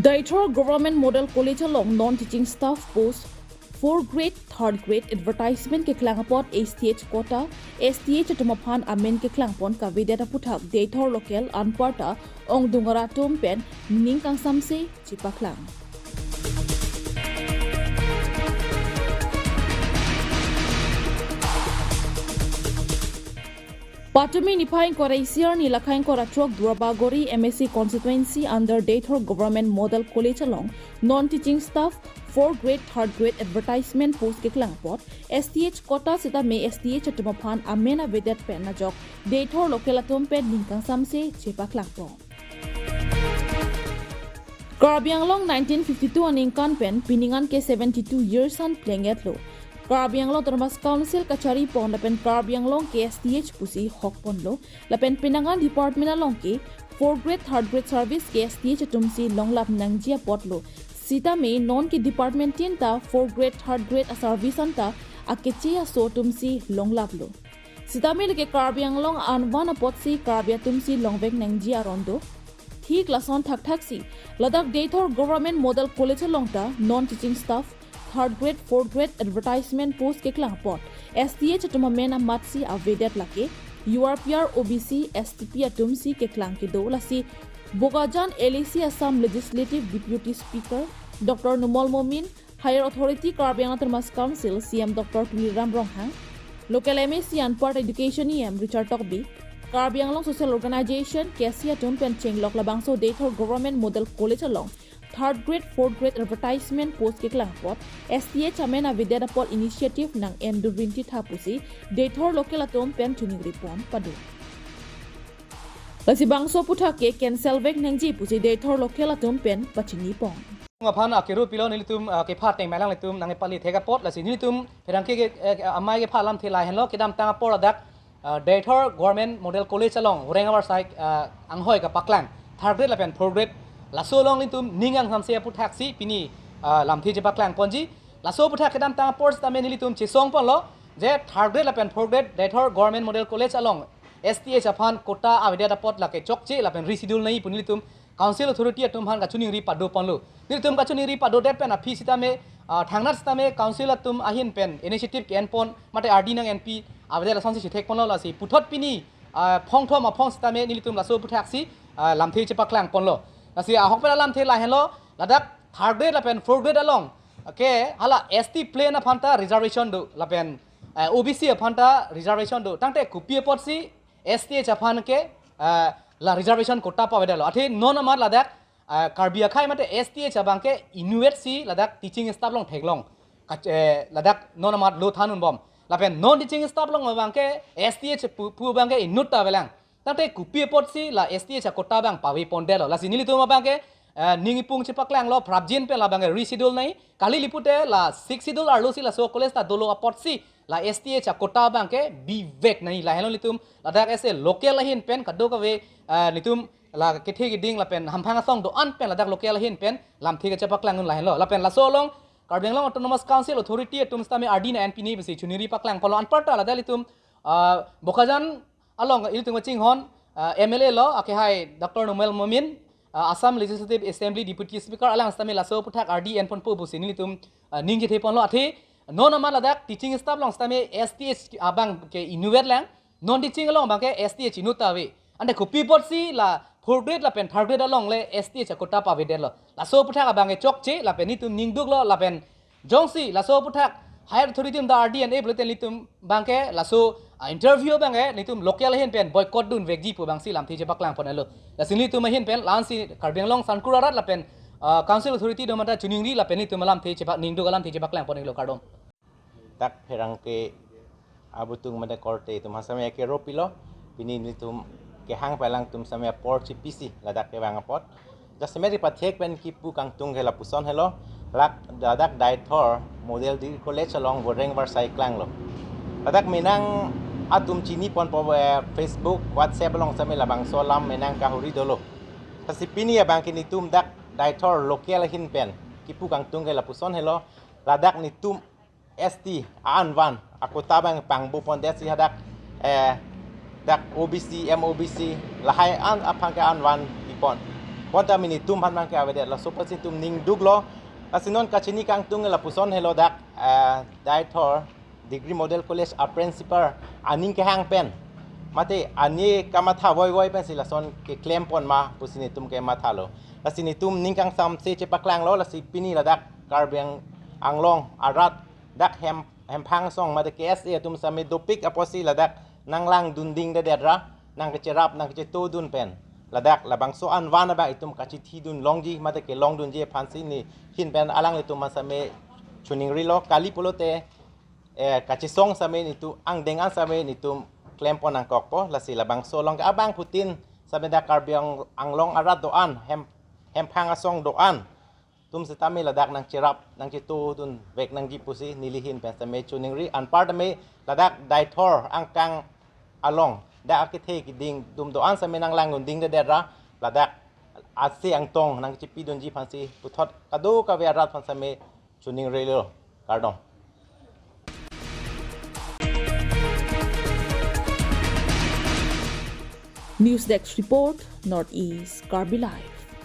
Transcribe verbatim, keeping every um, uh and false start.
Deithor Government Model College along non-teaching staff post fourth grade, third grade advertisement keklang apot S T H quota, S T H atum aphan amen keklangpon kavedet aputhak Deithor local anparta ongdung arat atum pen ning kangsamse chepaklang. Patumi niphai ingkoi ra isi arni lakhai ingkoi ra throk Durabagori M A C constituency under Deithor Government Model College along non-teaching staff fourth grade, third grade advertisement post keklang apot S T H quota sitame S T H atum aphan amen avedet pen ajok Deithor local atum pen ning kangsamse chepaklangpon. Karbi Anglong nineteen fifty-two aningkan pen pining an ke seventy-two years an plengletlo. Karbi Anglong Autonomous Council kacharipon lapen Karbi Anglong K S T H pusi hokponlo. Lapen pinangan department along ke fourth grade, third grade service K S T H atumsi longlap nangji apotlo. Sitame non ke department tin ta fourth grade, third grade a service anta akeche aso atumsi longlaplo. Sitame lake Karbi Anglong anvan apotsi Karbi atumsi longvek nangji aron do. Thik lason thakthaksi ladak Deithor Government Model College along ta non-teaching staff, third grade, fourth grade advertisement post keklang apot S T H atum amen amatsi avedet lake U R P R, O B C, S T P atumsi keklang kedo. Lasi Bokajan L A C Assam Legislative Deputy Speaker Doctor Numal Momin, Higher Authority Karbi Anglong Autonomous Council, C E M Doctor Tuliram Ronghang, local M A C anpar Education E M Richard Tokbi, Karbi Anglong Social Organization, K S C atum pen chenglok labangso Deithor Government Model College along third grade, fourth grade advertisement post keklang apot S T H amen avedet apot initiative nang-endun rinti tha pusi Deithor local atum pen chiningripon pado. Lasi bangso aputhak ke cancel vek nangji pusi Deithor local atum pen pachinipon. Aphan akero pilo nelitum, ah, kepha teng melang nelitum nangpali thek apot, lasi nelitum pherangke ke, eh, amei kepha lamthe lahenlo. Kedamtang apor ladak, ah, Deithor Government Model College along voreng avarsai, ah, anghoi kapaklang third grade lapen fourth grade, laso along nelitum ning kangsamse aputhak si pini, ah, lamthe chepaklangponji. Laso aputhak kedamtang apor sitame nelitum chesongponlo je third grade lapen fourth grade Deithor Government Model College along S T H aphan quota avedet apot lake chokche lapen reschedule nangji pu nelitum Council Authority atum aphan kachiningri padoponlo. Nelitum kachiningri padodet pen aphi sitame, ah, thangnat sitame Council atum ahin pen initiative ke-enpon mate R D nang-enpi avedet lasonsi chethekponlo. Lasi puthot pini, ah, phongthom aphong sitame nelitum laso aputhak si, ah, lamthe chepaklangponlo. Lasi ahok pen alamthe lahenlo, ladak third grade lapen fourth grade along ke hala S T plain aphan ta reservation do lapen, eh, O B C aphan ta reservation do. Tangte kopi apotsi S T H aphan ke, eh, la reservation quota pavedetlo. Athe non amat ladak, eh, Karbi akhei mate S T H abang ke inutvet si ladak teaching staff along theklong. Kach-, eh, ladak non amat lo than unbom. Lapen non teaching staff along abang ke S T H pu, pu abang ke inut ta avelang. Tangte kopi apotsi la S T H a quota abang pavepondetlo. Lasi nelitum abang ke, eh, ning ipung chepaklanglo, prapjin pen labang ke reschedule nangji. Kali lipute la sixth schedule arlosi laso college ta dolo apotsi la S T H a quota abang ke bivek nangji. Lahenlo nelitum ladak as a local ahin pen kadokave, eh, nelitum la kethe keding lapen hamphang asong do-an pen ladak local ahin pen lamthe kachepaklang un lahenlo. Lapen laso along Karbi Anglong Autonomous Council Authority atum sitame R D nang-enpi nangji pusi chiningri paklangponlo. Anparta ladak nelitum, ah, Bokajan along ilitum kachinghon, ah, M L A lo, akehai Doctor Numal Momin, ah, Assam Legislative Assembly Deputy Speaker alang sitame laso aputhak R D enponpo pusi nelitum, ah, ning chetheponlo. Athe non amat ladak teaching staff along sitame S T H abang ke inutvet lang, non teaching along abang ke S T H inut ta ave. Ante kopi apotsi la fourth grade lapen third grade along le S T H a quota pavedetlo. Laso aputhak abang ke chokche lapen nelitum ningduklo lapen jongsi laso aputhak higher authority atum ta R D nangji pulote nelitum abang ke laso, ah, interview abang ke nelitum local ahin pen boycott dunvekji pu abangsi lamthe chepaklangponlo. Lasi nelitum ahin pen la-ansi Karbi Anglong Sangkur arat lapen, ah, Council Authority atum anta chiningri lapen nelitum alamthe chepak ningduk alamthe chepaklangponlo, kardom. Dak pherangke abutung mate korte atum ha sitame akero pilo, pini nelitum kehang palang atum sitame apor chepisi ladak kevang apot. Jasemet ipathek pen kipu kangtung ke lapuson helo, lak ladak Deithor Model Degree College along voreng avarsai klanglo. Ladak menang atum chiniponpo, eh, Facebook, WhatsApp along sitame labangso alam menang kahuri dolo. Lasi pini abang ke nelitum dak Deithor local ahin pen kipu kangtung ke lapuson helo, ladak nelitum S T anvan a quota abang pangbopondet si hadak, eh, dak O B C, M O B C, lahai an aphan ke anvan pipon. Bonta mini tum han mang ke avedet laso pasi tum ning duklo. Lasi non kachini kangtung lapuson helo dak, eh, Deithor Degree Model College a principal aning kehang pen, mate ani kamatha voi voi pensi lason keklem pon ma pusi netum kemathalo. Lasi netum ning kangsamse chepaklanglo, lasi pini ladak Karbi Ang-, Anglong arat dak hem, hemphang asong mate K S A atum same dopik apotsi ladak nanglangdun dingdedetra, nangkecherap nangkechetodun pen ladak labangso anvan abang itum kachithidun longji mate kelongdunji aphansi nehin pen alanglitum an same choningrilo. Kali pulote, eh, kachesong same netum angdeng an same netum klem pon nangkokpo. Lasi labangso along ke abangphutin same dak Karbi Ang-, Anglong arat do-an, hem, hemphang asong do-an atum setame ladak nangcherap nangchetodun vek nangji pusi nelihin pen same choningri. Anparta me ladak Deithor angkang along dak akethe keding atum do-an same nanglangdun dingdedetra ladak ase angtong nangchepidunji aphansi puthot kadokave arat aphan same choningrilo. Kardom. News Desk Report, North East Karbi Live.